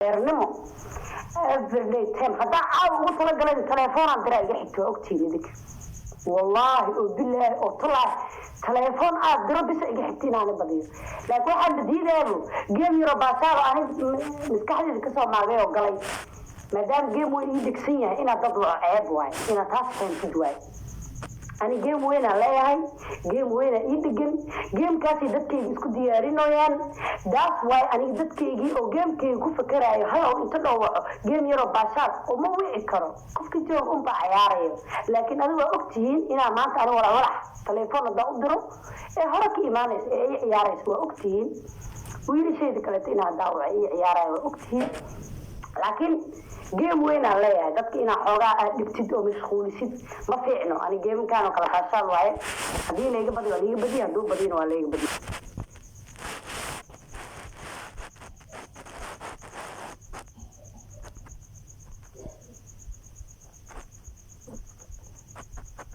Dheernimo everyday time haddaa caawa ugu talagalay telefoonaan diraa iga xigto. Waa ogtihiin idinka, wallaahi oo bilaahi oo talaahi, telefoon aad diro bisa iga xigta inaani badiyo. Laakiin waxaan badiidaabo game yaro baasaaba ani maskaxdeeda kasoo maagay oo galay, maadaama game weyn ii degsan yahay. Inaad dad waco ceeb waaye, inaad taas fahamtid waaye. Ani game weynaan leeyahay, game weynaa ii degan, gamekaasay dadkayga isku diyaarinayaan. Daas waay aniga dadkaygii oo gamekayga ku fakeraayo halow inta dhoowaco game yaroo baashaad uma wici karo. Qofka joog unbaa cayaarayo, laakiin adiga waa ogtihiin inaa maanta ani walawalax telefoon hadaa u diro ee hore ka imaanaysa ee ii ciyaaraysa. Waa ogtihiin wiilashayda kaleeto inaa daawaco ii ciyaarayo, waa ogtihiin. Laakiin game weynaan leeyahay, dadka inaa xoogaa aad dhibtid oo mashquulisid ma fiicno. Ani gamekaan oo kale baashaal waaye. Haddii layga badiyo waa laiga badiya, hadduu badiyona waa layga badiya.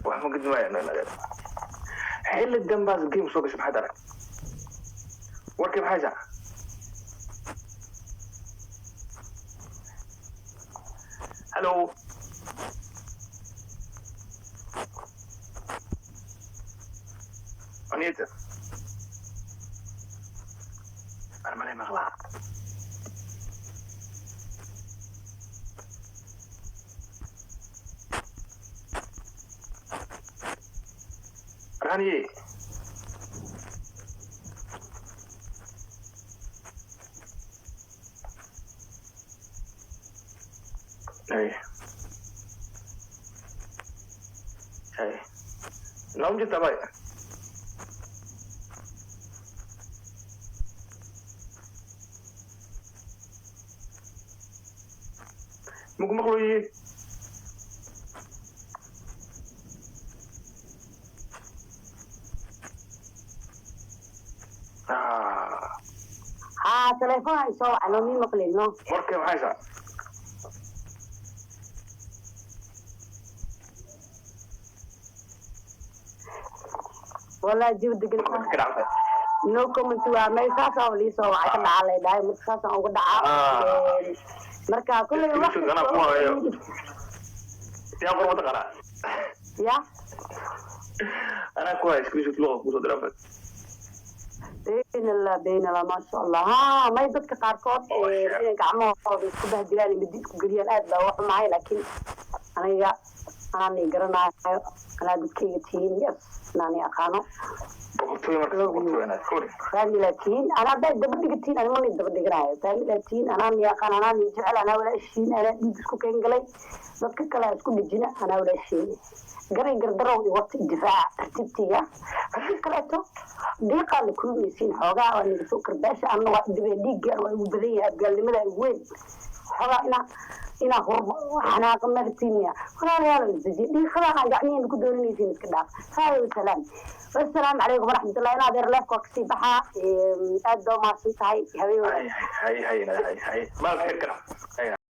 Wax ma gudmaya. Xilli dambaas game soo gashay, maxaad arag warkii? Maxay saa? Hello, Anita, ana malay maqlaa. Raniye. Hey. Hey. Noom jirta bay. Muku maqloyi. Ah, Haa, telefoon ay soo wacno, mii maqlino. Warkii maxay saa? Wallahi jawi degan. Ka dhacday. No comment. Waa meel saasaa lii soo wacay, ka dhacaa lay dhahay, marka saasaan uga dhacaa. Marka kulley wax Screenshot anaa ku hayo. Yaa qor mataqaanaa? Ya. Anaa ku hayo screenshot luqa kusoo diray afad. Bayn Allah, bayn Allah, maasha Allah. Ha, may dadka qaarkood inay gacmahooda isku bahdilaan, midi isku geliyaan, aad baa uga xumahay. Laakiin aniga anaan garanaayo, anaa dadkayga tihiin, yes, anaan aqaano. Boqortooyo markas, boqortooyo inaad kori. Family tihiin, anaa hadday daba dhigatiin, ani mana daba dhiganayo. Family tihiin, anaa ni aqaan, anaa ni jecel, anaa walaashiin, anaa dhiig isku keen galay. Dadka kale ha isku dhejina. Anaa walaashiin, garay gardarow i wata, difaaca tartiibtiya. Haddii kaleeto dhiiqaa la kulmaysiin, xoogaa waa naga soo karbaasha. Anna waa dhibee, dhiigga waa igu badan yahay, abgaalnimada igu weyn. Xoogaa inaa hurbo xanaaqa martiinya. Walaalayaal, isdejiya. Dhiiqadan aa gacmihiina ku dooninaysiin iska dhaaf. Haayo, wasalaam, wassalaamu calaykum waraxmatullah. In adeer leefka waa kasii baxaa. Aad baa umahadsan tahay, habeen Hay wanaagsan. hay hay hay hay, maalka xir kara. Hay.